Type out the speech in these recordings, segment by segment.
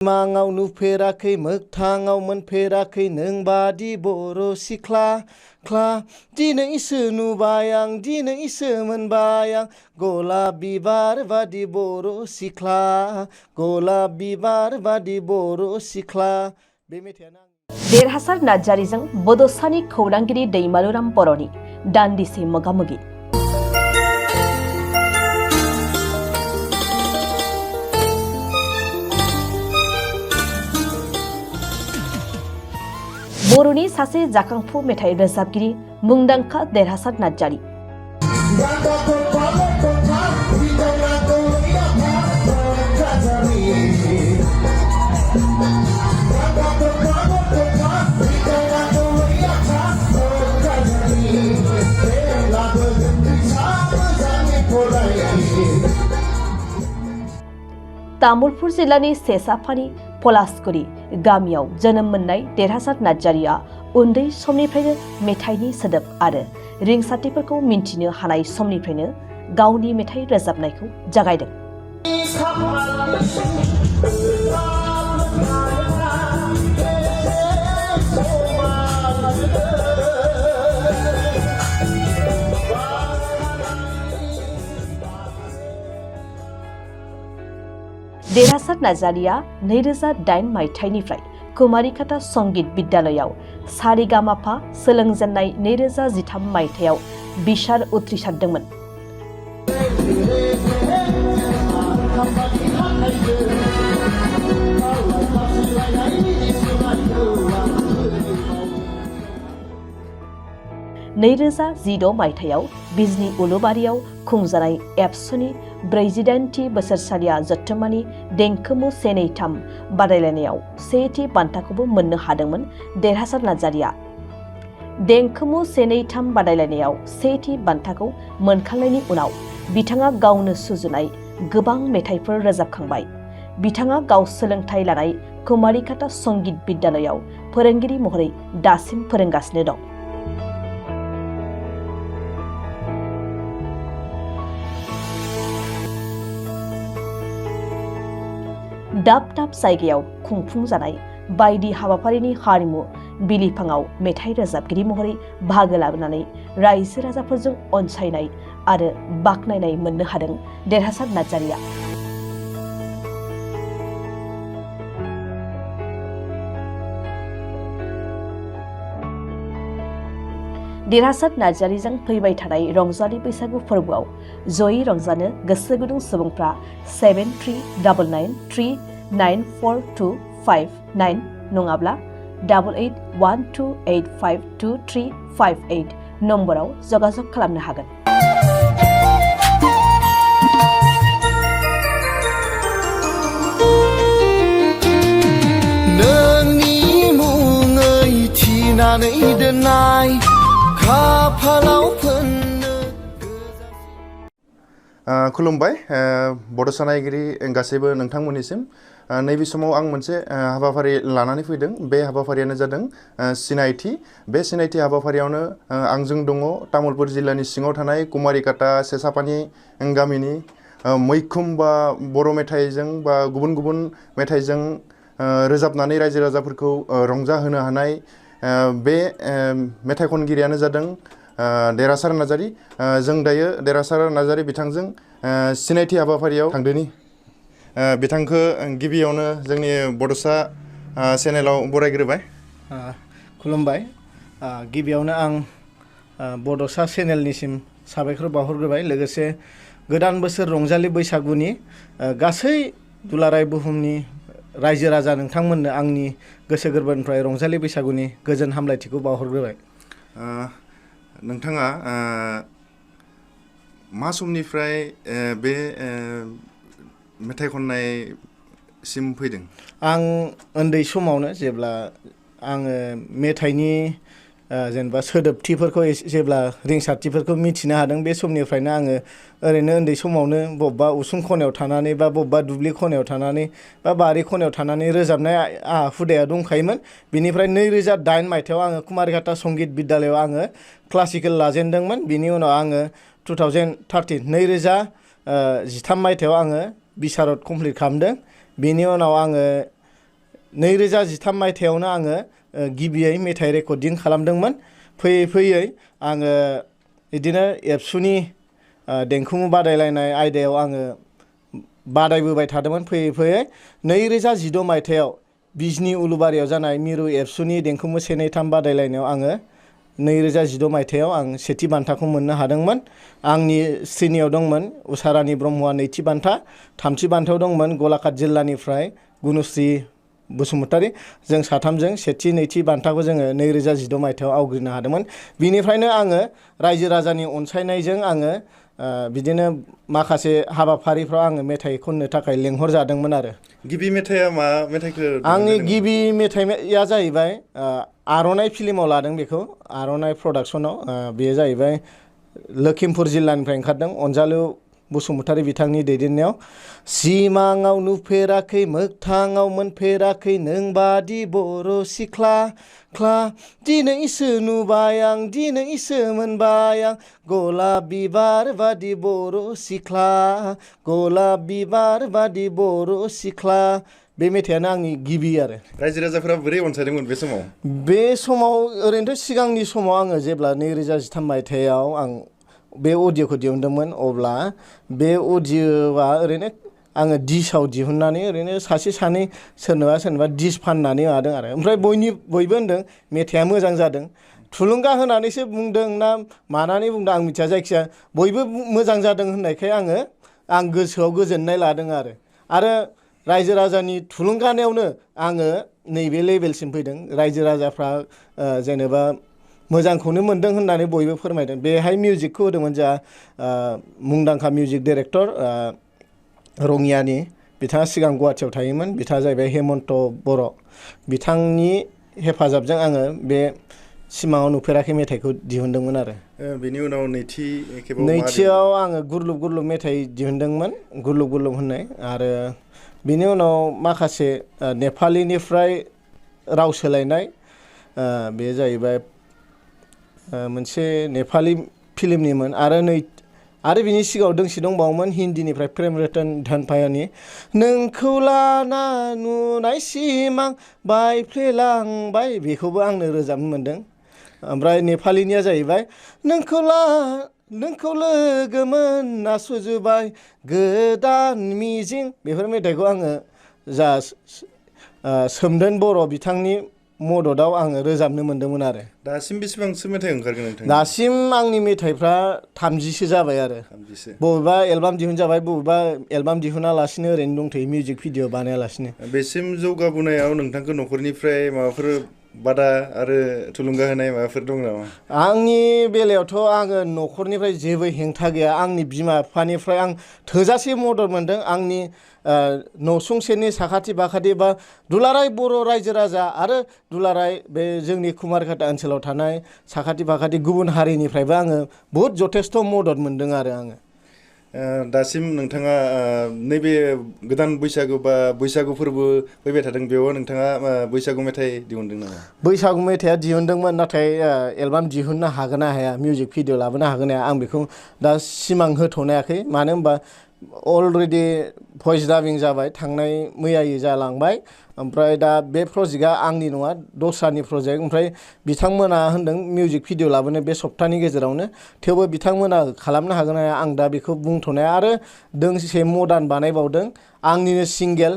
माङाव नुफेराखै मोगथाङाव मोनफेराखै नों बादि बर' सिख्ला ख्ला दिनैसो नुबाय आं दिनैसो मोनबाय आं गलाब बिबार बादि बर' सिख्ला गलाब बिबार बादि बर' सिख्ला बे मेथाइयानो देरहासार नार्जारीजों बड'सानि खौरांगिरि दैमालुराम बर'नि दान्दिसे मोगा-मोगि। बर'नि सासे जाखांफु मेथाइ रोजाबगिरि मुंदांखा देरहासार नार्जारी। तामुलपुर जिल्लानि सेसाफानि पलासगुरि गामियाव जोनोम मोननाय देरहासार नार्जारीया उन्दै समनिफ्रायनो मेथाइनि सोदोब आरो रिंसारथिफोरखौ मिन्थिनो हानाय समनिफ्रायनो गावनि मेथाइ रोजाबनायखौ जागायदों। देरहासार नार्जारीया 2008 मायथाइनिफ्राय कुमारिकाटा संगीत विद्यालयाव सारेगामापा सोलोंजेननाय 2013 मायथाइयाव बिसार उथ्रिसारदोंमोन। मायथाइयाव बिजनी उलुबारियाव खुंजानाय एबसुनि 48थि बोसोरसालिया जथुम्मानि देंखोमु 1-2-3 बादायलायनायाव सेथि बान्थाखौबो मोननो हादोंमोन देरहासार नार्जारीया। देंखोमु 1-2-3 बादायलायनायाव सेथि बान्थाखौ मोनखांनायनि उनाव बिथाङा गावनो सुजुनाय गोबां मेथाइफोर रोजाबखांबाय। बिथाङा गाव सोलोंथाइ लानाय कुमारिकाटा संगीत विद्यालयाव फोरोंगिरि महरै दासिम फोरोंगासिनो दं। दाब दाब जायगायाव खुंफुंजानाय बायदि हाबाफारिनि हारिमु बिलिफाङाव मेथाइ रोजाबगिरि महरै बाहागो लाबोनानै रायजो राजाफोरजों अनसायनाय आरो बाख्नायनाय मोननो हादों देरहासार नार्जारीया। देरहासार नार्जारीजों फैबाय थानाय रंजालि बैसागु फोरबोआव जयै रंजानो गोसो गुदुं सुबुंफ्रा 7399394259 नङाब्ला 8812852358 नम्बराव जगाजग खालामनो हागोन। नोंनि मुङै थिनानै दोननाय खुलुमबाय बड'सा नायगिरि गासैबो नोंथांमोननिसिम। नैबे समाव आं मोनसे हाबाफारि लानानै फैदों। बे हाबाफारियानो जादों सिनायथि। बे सिनायथि हाबाफारियावनो आंजों दङ तामुलपुर जिल्लानि सिङाव थानाय कुमारिकाटा सेसापानि गामिनि मैखोम बा बर' मेथाइजों बा गुबुन गुबुन मेथाइजों रोजाबनानै रायजो राजाफोरखौ रंजाहोनो हानाय बे मेथाइ खनगिरियानो जादों देरहासार नार्जारी। जों दायो देरहासार नार्जारी बिथांजों सिनायथि हाबाफारियाव थांदोनि। बिथांखौ गिबियावनो जोंनि बड'सा चेनेलाव बरायग्रोबाय। खुलुमबाय। गिबियावनो आं बड'सा चेनेलनिसिम साबायखर बावहरग्रोबाय। लोगोसे गोदान बोसोर रंजालि बैसागुनि गासै दुलाराय बुहुमनि रायजो राजा नोंथांमोननो आंनि गोसो गोरबोनिफ्राय रंजालि बैसागुनि गोजोन हामलायथिखौ बावहरग्रोबाय। नोंथाङा मा समनिफ्राय बे मेथाइ खननायसिम फैदों? आं उन्दै समावनो जेब्ला आङो मेथाइनि जेनेबा सोदोबथिफोरखौ जेब्ला रिंसारथिफोरखौ मिथिनो हादों बे समनिफ्रायनो आङो ओरैनो उन्दै समावनो बबेबा उसुं खनायाव थानानै बा बबेबा दुब्लि खनायाव थानानै बा बारि खनायाव थानानै रोजाबनाय हुदाया दंखायोमोन। बिनिफ्राय 2008 मायथाइयाव आङो कुमारिकाटा संगीत विद्यालयाव आङो क्लासिकेल लाजेनदोंमोन। बिनि उनाव आङो 2013 मायथाइयाव आङो बिसारत कमप्लिट खालामदों। बिनि उनाव आङो 2013 मायथाइयावनो आङो गिबियै मेथाइ रेकर्डिं खालामदोंमोन। फैयै फैयै आङो बिदिनो एबसुनि देंखोमु बादायलायनाय आयदायाव आङो बादायबोबाय थादोंमोन। फैयै फैयै 2016 मायथाइयाव बिजनि उलुबारियाव जानाय मिरु एबसुनि देंखोमु 1, 2, 3 बादायलायनायाव आङो 2016 मायथाइयाव आं सेथि बान्थाखौ मोननो हादोंमोन। आंनि श्रेणियाव दंमोन उषारानि ब्रह्मआ नैथि बान्था, थामथि बान्थायाव दंमोन गलाघाट जिल्लानिफ्राय गुनुश्री बसुमतारी। जों साथामजों सेथि नैथि बान्थाखौ जोङो 2016 मायथाइयाव आवग्रिनो हादोंमोन। बिनिफ्रायनो आङो रायजो राजानि अनसायनायजों आङो बिदिनो माखासे हाबाफारिफ्राव आङो मेथाइ खननो थाखाय लेंहर जादोंमोन आरो। गिबि मेथाइया मा मेथाइखौ आंनि गिबि मेथाइया जाहैबाय आर'नाइ फिल्माव लादों बेखौ, आर'नाइ प्रडाक्सनाव। बेयो जाहैबाय लखिमपुर जिल्लानिफ्राय ओंखारदों अनजालु बसुमतारी बिथांनि दैदेननायाव। सिमाङाव नुफेराखै मोगथाङाव मोनफेराखै नोंबादि बर' सिख्ला ख्ला, दिनैसो नुबाय आं दिनैसो मोनबाय आं गलाब बिबार बादि बर' सिख्ला, गलाब बिबार बादि बर' सिख्ला। बे मेथाइयानो आंनि गिबि आरो। रायजो राजाफोरा बोरै अनसायदोंमोन बे समाव? बे समाव ओरैनोथ' सिगांनि समाव आङो जेब्ला 2013 मायथाइयाव आं बे अडिअ'खौ दिहुनदोंमोन, अब्ला बे अडिअ'आ ओरैनो आङो डिसआव दिहुननानै ओरैनो सासे सानै सोरनोबा डिस फाननानै मादों आरो। ओमफ्राय बयबो होनदों मेथाइया मोजां जादों। थुलुंगा होनानैसो बुंदों ना मानानै बुंदों आं मिथिया, जायखिया बयबो मोजां जादों होननायखाय आं गोसोआव गोजोननाय लादों आरो रायजो राजानि थुलुंगानायावनो आङो नैबे लेभेलसिम फैदों। रायजो राजाफ्रा जेनेबा मोजांखौनो मोनदों होननानै बयबो फोरमायदों। बेहाय मिउजिकखौ होदोंमोन जा मुंदांखा मिउजिक डाइरेक्टर रङियानि, बिथाङा सिगां गुवाहाटियाव थायोमोन। बिथाङा जाहैबाय हेमन्त बर'। बिथांनि हेफाजाबजों आङो बे सिमाङाव नुफेराखै मेथाइखौ दिहुनदोंमोन आरो। बेनि उनाव नैथि खेबाव नैथियाव आङो गुरलुब गुरलुब मेथाइ दिहुनदोंमोन, गुरलुब गुरलुब होननाय। आरो बिनि उनाव माखासे नेपालिनिफ्राय राव सोलायनाय, बे जाहैबाय मोनसे नेपालि फिल्मनिमोन। आरो बिनि सिगाङाव दोंसे दंबावोमोन हिन्दीनिफ्राय प्रेम रतन धन पायानि, नोंखौ लाना नुनाय सिमां बायफ्लेलांबाय, बेखौबो आंनो रोजाबनो मोनदों। ओमफ्राय नेपालिनिया जाहैबाय नोंखौ लोगो मोनना सुजुबाय गोदान मिजिं। बेफोर मेथाइखौ आङो जा सोमदोन बर' बिथांनि मददाव आङो रोजाबनो मोनदोंमोन आरो। दासिम बेसेबांसो मेथाइ ओंखारगोन नोंथां? दासिम आंनि मेथाइफ्रा 30सो जाबाय आरो। 30। बबेबा एलबाम दिहुनजाबाय, बबेबा एलबाम दिहुनालासिनो ओरैनो दंथ'यो, मिउजिक भिडिअ बानायालासिनो। बेसिम जौगाबोनायाव नोंथांखौ न'खरनिफ्राय माबाफोर बादा आरो थुलुंगा होनाय माबाफोर दं नामा? आंनि बेलायावथ' आङो न'खरनिफ्राय जेबो हेंथा गैया। आंनि बिमा बिफानिफ्राय आं थोजासे मदद मोनदों। आंनि न'सुंसेनि साखाथि बाखाथि बा दुलाराय बर' रायजो राजा आरो दुलाराय बे जोंनि कुमारघाटा ओनसोलाव थानाय साखाथि फाखाथि गुबुन हारिनिफ्रायबो आङो बहुद जथेस्थ' मदद मोनदों आरो आङो। दासिम नोंथाङा नैबे गोदान बैसागु बा बैसागु फोरबो फैबाय थादों, बेयाव नोंथाङा बैसागु मेथाइ दिहुनदों नामा? बैसागु मेथाइया दिहुनदोंमोन, नाथाय एलबाम दिहुननो हागोन ना हाया, मिउजिक भिडिअ लाबोनो हागोन ना हाया, आं बेखौ दा सिमां होथ'नो हायाखै। मानो होनबा अलरेडि भइस डाबिं जाबाय, थांनाय मैयायै जालांबाय। ओमफ्राय दा बे प्रजेक्टआ आंनि नङा, दस्रानि प्रजेक्ट। ओमफ्राय बिथांमोना होनदों मिउजिक भिडिअ लाबोनो बे सप्तानि गेजेरावनो। थेवबो बिथांमोना खालामनो हागोन ना हाया आं दा बेखौ बुंथ'नो हाया। आरो दोंसे मदार्न बानायबावदों, आंनिनो सिंगेल।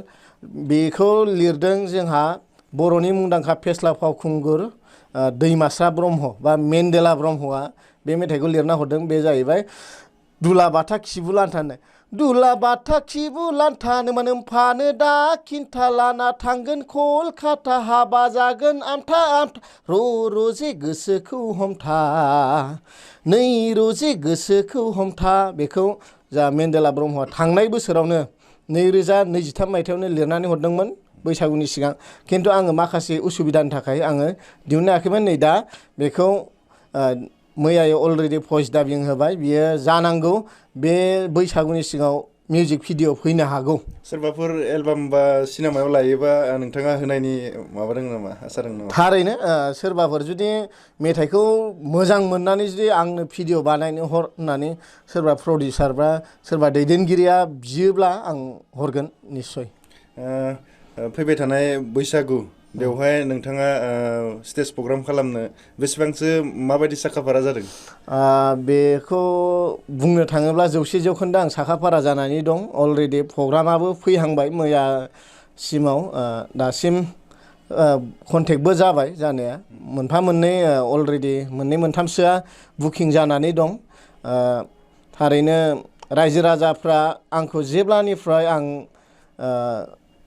बेखौ लिरदों जोंहा बर'नि मुंदांखा फेस्ला फावखुंगुर दैमासा ब्रह्म बा मेन्देला ब्रह्मआ बे मेथाइखौ लिरना हरदों। बे जाहैबाय दुलाबाथा खिबु लान्थान। दुलाबाथा खिबु लान्थान मोनोमफानो दा खिन्था लाना थांगोन कलकाता, हाबा जागोन आमथा आमथा र'जे गोसोखौ हमथा, नै र'जे गोसोखौ हमथा। बेखौ जा मेन्देला ब्रह्मआ थांनाय बोसोरावनो 2023 मायथाइयावनो लिरनानै हरदोंमोन बैसागुनि सिगां। खिन्थु आङो माखासे उसुबिदानि थाखाय आङो दिहुननो हायाखैमोन। नै दा बेखौ मैयायै अलरेडि भइस डाबिं होबाय। बियो जानांगौ बे बैसागुनि सिगाङाव मिउजिक भिडिअ फैनो हागौ। सोरबाफोर एलबाम बा सिनेमायाव लायोबा नोंथाङा होनायनि माबा दङ नामा, आसा दङ नामा? थारैनो सोरबाफोर जुदि मेथाइखौ मोजां मोननानै जुदि आंनो भिडिअ बानायनो हर होननानै सोरबा प्रडिउसार बा सोरबा दैदेनगिरिया बियोब्ला आं हरगोन निस्सय। फैबाय थानाय बैसागु बेवहाय नोंथाङा स्टेज प्रग्राम खालामनो बेसेबांसो माबायदि साखाफारा जादों? बेखौ बुंनो थाङोब्ला 100% आं साखाफारा जानानै दं। अलरेडि प्रग्रामाबो फैहांबाय मैयासिमाव। दासिम कन्टेक्टबो जाबाय जानाया। मोनफा मोननै अलरेडि मोननै मोनथामसोआ बुकिं जानानै दं। थारैनो रायजो राजाफ्रा आंखौ जेब्लानिफ्राय आं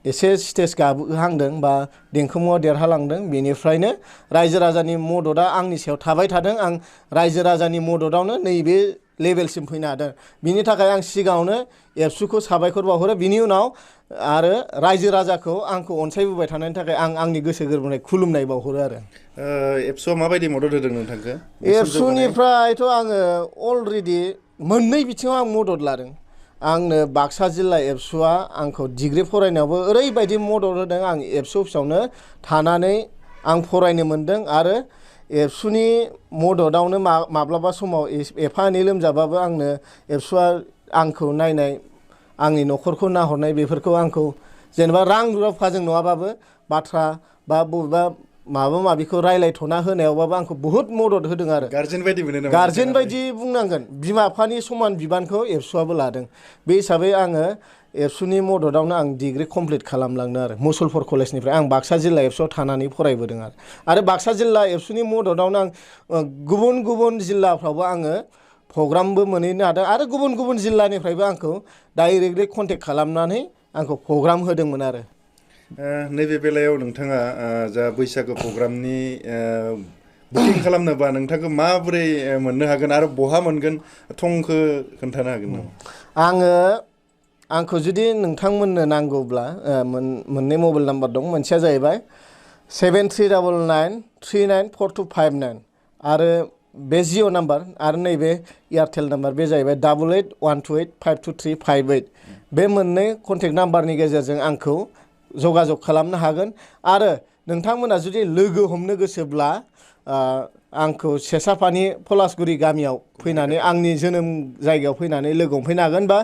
एसे स्टेज गाबहांदों बा देंखोमुआव देरहालांदों बेनिफ्रायनो रायजो राजानि मददआ आंनि सायाव थाबाय थादों। आं रायजो राजानि मददआवनो नैबे लेभेलसिम फैनो हादों। बिनि थाखाय आं सिगाङावनो एबसुखौ साबायखर बावहरो। बिनि उनाव आरो रायजो राजाखौ आंखौ अनसायबोबाय थानायनि थाखाय आं आंनि गोसो गोरबोनिफ्राय खुलुमनाय बावहरो आरो। एबसुआ माबायदि मदद होदों नोंथांखौ? एबसुनिफ्रायथ' आङो अलरेडि मोननै बिथिङाव आं मदद लादों। आंनो बाक्सा जिल्ला एबसुआ आंखौ डिग्री फरायनायावबो ओरैबायदि मदद होदों। आं एबसु अफिसावनो थानानै आं फरायनो मोनदों आरो एबसुनि मददआवनो माब्लाबा समाव एफा एनै लोमजाबाबो आंनो एबसुआ आंखौ नायनाय, आंनि न'खरखौ नाहरनाय बेफोरखौ आंखौ जेनेबा रां रुफाजों नङाबाबो बाथ्रा बा बबेबा माबा माबिखौ रायलायथ'ना होनायावबाबो आंखौ बुहुत मदद होदों आरो। गार्जेन बायदि मोनो नामा? गार्जेन बायदि बुंनांगोन। बिमा बिफानि समान बिबानखौ एबसुआबो लादों। बे हिसाबै आङो एबसुनि मददआवनो आं डिग्री कमप्लिट खालामलांदों आरो मुसलपुर कलेजनिफ्राय। आं बाक्सा जिल्ला एबसुआव थानानै फरायबोदों आरो बाक्सा जिल्ला एबसुनि मददआवनो आं गुबुन गुबुन जिल्लाफ्रावबो आङो प्रग्रामबो मोनहैनो हादों आरो गुबुन गुबुन जिल्लानिफ्रायबो आंखौ डाइरेक्टलि कन्टेक्ट खालामनानै आंखौ प्रग्राम होदोंमोन आरो। नैबे बेलायाव नोंथाङा जा बैसागो प्रग्रामनि बुकिं खालामनोबा नोंथांखौ माबोरै मोननो हागोन आरो बहा मोनगोन थंखौ खोन्थानो हागोन नामा? आंखौ जुदि नोंथांमोननो नांगौब्ला मोननै मबाइल नाम्बार दं। मोनसेया जाहैबाय 7399394259 आरो बे जिअ नाम्बार आरो नैबे एयारटेल नाम्बार बे जाहैबाय 8812852358। बे मोननै कन्टेक्ट नाम्बारनि गेजेरजों आंखौ जगाजग खालामनो हागोन। आरो नोंथांमोना जुदि लोगो हमनो गोसोब्ला आंखौ सेसाफानि पलासगुरि गामियाव फैनानै आंनि जोनोम जायगायाव फैनानै लोगो हमफैनो हागोन बा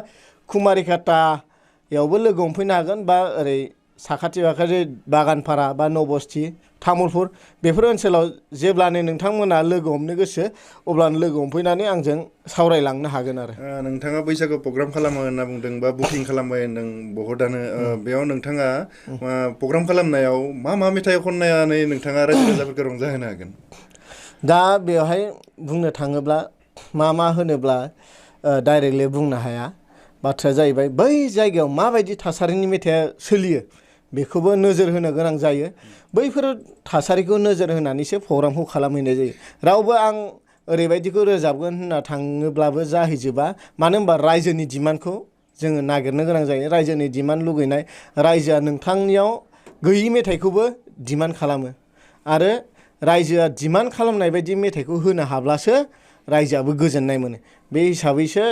कुमारिकाटायावबो लोगो हमफैनो हागोन बा ओरै साखाथि बाखाथि बागानपारा बा नबस्थि तामुलपुर बेफोर ओनसोलाव जेब्लानो नोंथांमोना लोगो हमनो गोसो अब्लानो लोगो हमफैनानै आंजों सावरायलांनो हागोन आरो। नोंथाङा बैसागु प्रग्राम खालामो होनना बुंदों बा बुकिं खालामबाय होनदों बहुतआनो। बेयाव नोंथाङा प्रग्राम खालामनायाव मा मा मेथाइ खननानै नोंथाङा रायजो राजाफोरखौ रंजाहोनो हागोन? दा बेवहाय बुंनो थाङोब्ला मा होनोब्ला डाइरेक्टलि बुंनो हाया। बाथ्राया जाहैबाय बै जायगायाव माबायदि थासारिनि मेथाइआ सोलियो बेखौबो नोजोर होनो गोनां जायो। बैफोर थासारिखौ नोजोर होनानैसो प्रग्रामखौ खालामहैनाय जायो। रावबो आं ओरैबायदिखौ रोजाबगोन होनना थाङोब्लाबो जाहैजोबा। मानो होनबा रायजोनि डिमान्डखौ जोङो नागिरनो गोनां जायो। रायजोनि डिमान्ड लुगैनाय, रायजोआ नोंथांनियाव गैयि मेथाइखौबो डिमान्ड खालामो आरो रायजोआ डिमान्ड खालामनाय बायदि मेथाइखौ होनो हाब्लासो रायजोआबो गोजोननाय मोनो। बे हिसाबैसो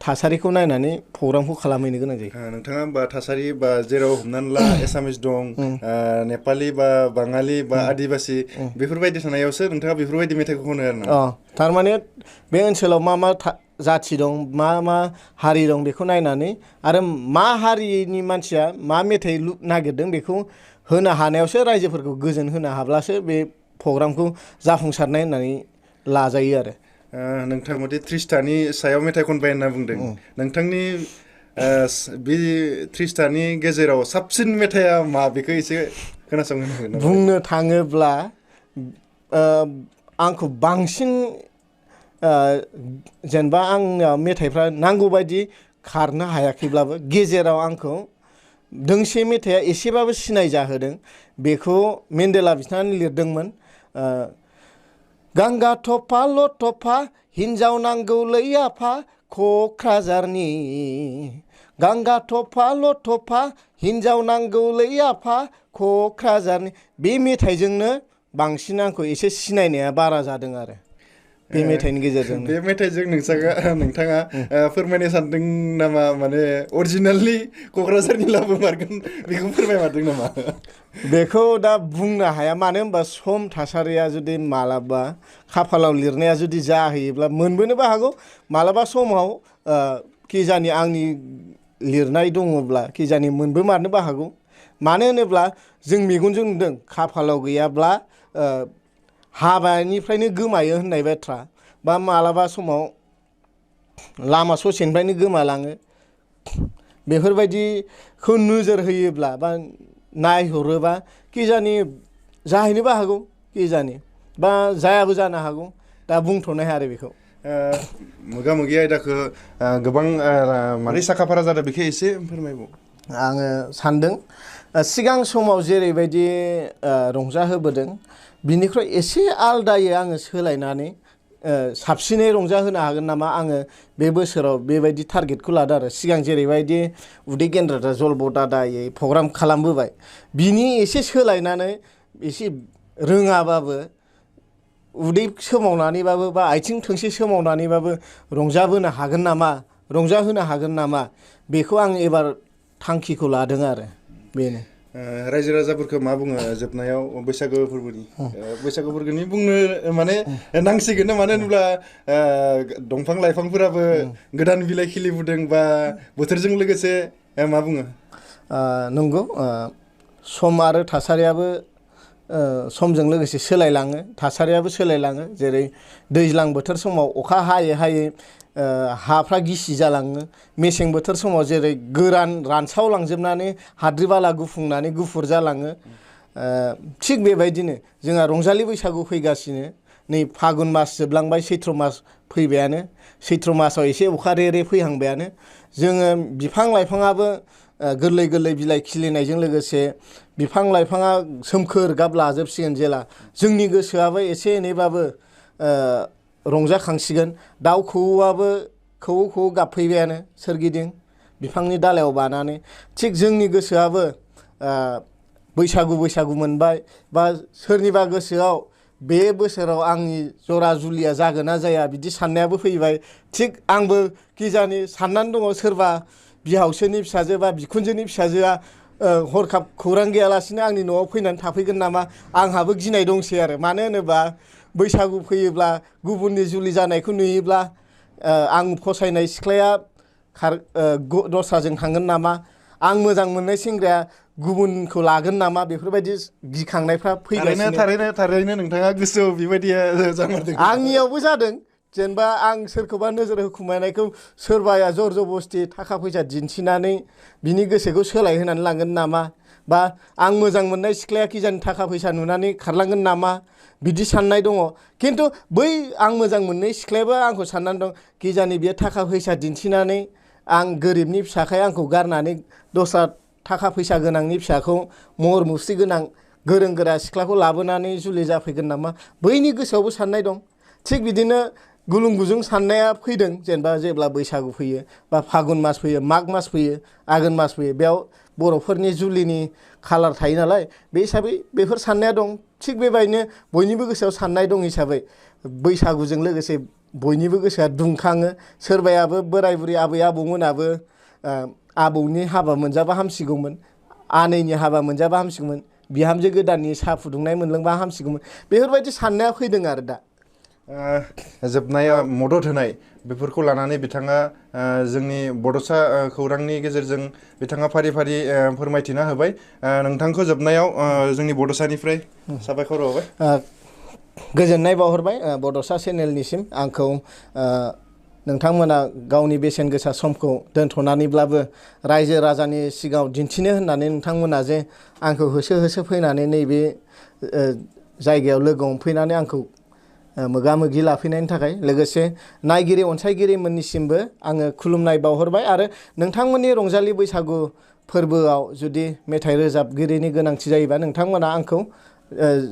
थासारिखौ नायनानै प्रग्रामखौ खालामहैनो गोनां जायो। नोंथाङा होमबा थासारि बा जेराव हमनानै ला एसामिस दं, नेपालि बा बाङालि बा आदिबासि बेफोरबायदि थानायावसो नोंथाङा बेफोरबायदि मेथाइखौ खनो आरो ना? थारमाने बे ओनसोलाव मा जाथि दं, मा हारि दं बेखौ नायनानै आरो मा हारिनि मानसिया मा मेथाइ नागिरदों बेखौ होनो हानायावसो रायजोफोरखौ गोजोन होनो हाब्लासो बे प्रग्रामखौ जाफुंसारनाय होननानै लाजायो आरो। नोंथांमोनदि 30थानि सायाव मेथाइ खनबाय होनना बुंदों। नोंथांनि बे 30थानि गेजेराव साबसिन मेथाइआ मा बेखौ एसे खोनासंनो हागोन नामा? बुंनो थाङोब्ला आंखौ बांसिन जेनेबा आंनियाव मेथाइफ्रा नांगौबायदि खारनो हायाखैब्लाबो गेजेराव आंखौ दोंसे मेथाइआ एसेबाबो सिनाय जाहोदों। बेखौ मेन्डेला बिथाङानो लिरदोंमोन। गांगा थफा लथफा हिन्जाव नांगौलै आफा क'क्राझारनि, गांगा थफा लथफा हिन्जाव नांगौलै आफा क'क्राझारनि। बे मेथाइजोंनो बांसिन आंखौ एसे सिनायनाया बारा जादों आरो बे मेथाइनि गेजेरजों। बे मेथाइजों नोंथाङा फोरमायनो सानदों नामा? माने अरिजिनेलि क'क्राझारनि लाबोमारगोन बेखौ फोरमायमारदों नामा? बेखौ दा बुंनो हाया। मानो होनबा सम थासारिया जुदि मालाबा खाफालाव लिरनाया जुदि जाहैयोब्ला मोनबोनोबो हागौ। मालाबा समाव किजानि आंनि लिरनाय दङब्ला किजानि मोनबोमारनोबो हागौ। मानो होनोब्ला जों मेगनजों नुदों खाफालाव गैयाब्ला हाबानिफ्रायनो गोमायो होननाय बाथ्रा बा मालाबा समाव लामा ससेनिफ्रायनो गोमालाङो बेफोरबायदिखौ नोजोर होयोब्ला बा नायहरोबा किजानि जाहैनोबो हागौ किजानि बा जायाबो जानो हागौ दा बुंथ'नो हाया आरो बेखौ मोगा मोगि आयदाखौ गोबां मारै साखाफारा जादों बेखौ एसे फोरमायबाव। आङो सानदों सिगां समाव जेरैबायदि रंजाहोबोदों बिनिख्रुइ एसे आलदायै आङो सोलायनानै साबसिनै रंजाहोनो हागोन नामा आङो बे बोसोराव बेबायदि टारगेटखौ लादों आरो सिगां जेरैबायदि उदै गेन्द्रा जलब दादायै प्रग्राम खालामबोबाय बिनि एसे सोलायनानै एसे रोङाबाबो उदै सोमावनानैबाबो बा आथिं थोंसे सोमावनानैबाबो रंजाहोनो हागोन नामा बेखौ आं एबार थांखिखौ लादों आरो बेनो। रायजो राजाफोरखौ मा बुङो जोबनायाव बैसागो फोरबोनि बुंनो माने नांसिगोन मानो होनब्ला दंफां लाइफांफोराबो गोदान बिलाइ खिलिबोदों बा बोथोरजों लोगोसे मा बुङो? नंगौ सम आरो थासारियाबो समजों लोगोसे सोलायलाङो थासारियाबो सोलायलाङो जेरै दैज्लां बोथोर समाव अखा हायै हायै हाफ्रा गिसि जालाङो मेसें बोथोर समाव जेरै गोरान रानसावलांजोबनानै हाद्रि बाला गुफुंनानै गुफुर जालाङो थिग बेबायदिनो जोंहा रंजालि बैसागु फैगासिनो नै फागुन मास जोबलांबाय सैथ्र मास फैबायानो सैथ्र मासाव एसे अखा रे फैहांबायानो जोङो बिफां लाइफाङाबो गोरलै गोरलै बिलाइ खिलिनायजों लोगोसे बिफां लाइफाङा सोमखोर गाब लाजोबसिगोन जेला जोंनि गोसोआबो एसे एनैबाबो रंजाखांसिगोन दाउ खौवौआबो खौवौ गाबफैबायानो सोरगिदिं बिफांनि दालायाव बानानै थिग जोंनि गोसोआबो बैसागु मोनबाय बा सोरनिबा गोसोआव बे बोसोराव आंनि जरा जुलिया जागोन ना जाया बिदि साननायाबो फैबाय थिग आंबो किजानि साननानै दङ सोरबा बिहावसोनि फिसाजो बा बिखुनजोनि फिसाजोआ हरखाब खौरां गैयालासिनो आंनि न'आव फैनानै थाफैगोन नामा आंहाबो गिनाय दंसै आरो मानो होनोबा बैसागु फैयोब्ला गुबुननि जुलि जानायखौ नुयोब्ला आं फसायनाय सिख्लाया दस्राजों थांगोन नामा आं मोजां मोननाय सेंग्राया गुबुनखौ लागोन नामा बेफोरबायदि गिखांनायफ्रा फैगासिनो थारैनो नोंथाङा गोसोआव बेबायदिया जामारदों आंनियावबो जादों जेनेबा आं सोरखौबा नोजोर होखुमानायखौ सोरबाया जर जबस्थि थाखा फैसा दिन्थिनानै बिनि गोसोखौ सोलायहोनानै लांगोन नामा बा आं मोजां मोननाय सिख्लाया किजानि थाखा फैसा नुनानै खारलांगोन नामा बिदि साननाय दङ खिन्थु बै आं मोजां मोननाय सिख्लायाबो आंखौ साननानै दं किजानि बियो थाखा फैसा दिन्थिनानै आं गोरिबनि फिसाखाय आंखौ गारनानै दस्रा थाखा फैसा गोनांनि फिसाखौ महर मुस्रि गोनां गोरों गोरा सिख्लाखौ लाबोनानै जुलि जाफैगोन नामा बैनि गोसोआवबो साननाय दं थिग बिदिनो गुलुं गुजुं साननाया फैदों जेनेबा जेब्ला बैसागु फैयो बा फागुन मास फैयो माग मास फैयो आघोन मास फैयो बेयाव बर'फोरनि जुलिनि खालार थायो नालाय बे हिसाबै बेफोर साननाया दं थिग बेबायदिनो बयनिबो गोसोआव साननाय दं हिसाबै बैसागुजों लोगोसे बयनिबो गोसोआ दुंखाङो सोरबायाबो बोराय बुरै आबै आबौमोनाबो आबौनि हाबा मोनजाबा हामसिगौमोन आनैनि हाबा मोनजाबा हामसिगौमोन बिहामजो गोदाननि साहा फुदुंनाय मोनलोंबा हामसिगौमोन बेफोरबायदि साननाया फैदों आरो दा जोबनायाव मदद होनाय बेफोरखौ लानानै बिथाङा जोंनि बड'सा खौरांनि गेजेरजों बिथाङा फारि फारि फोरमायथिना होबाय नोंथांखौ जोबनायाव जोंनि बड'सानिफ्राय साबायखर बावबाय गोजोननाय बावहरबाय बड'सा चेनेलनिसिम आंखौ नोंथांमोना गावनि बेसेन गोसा समखौ दोनथ'नानैब्लाबो रायजो राजानि सिगाङाव दिन्थिनो होननानै नोंथांमोना जे आंखौ होसो होसो फैनानै नैबे जायगायाव लोगो हमफैनानै आंखौ मोगा मोगि लाफैनायनि थाखाय लोगोसे नायगिरि अनसायगिरिमोननिसिमबो आङो खुलुमनाय बावहरबाय आरो नोंथांमोननि रंजालि बैसागु फोरबोआव जुदि मेथाइ रोजाबगिरिनि गोनांथि जायोबा नोंथांमोना आंखौ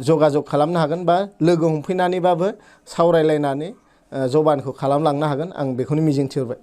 जगाजग खालामनो हागोन बा लोगो हमफैनानैबाबो सावरायलायनानै जबानखौ खालामलांनो हागोन आं बेखौनो मिजिंथिहरबाय।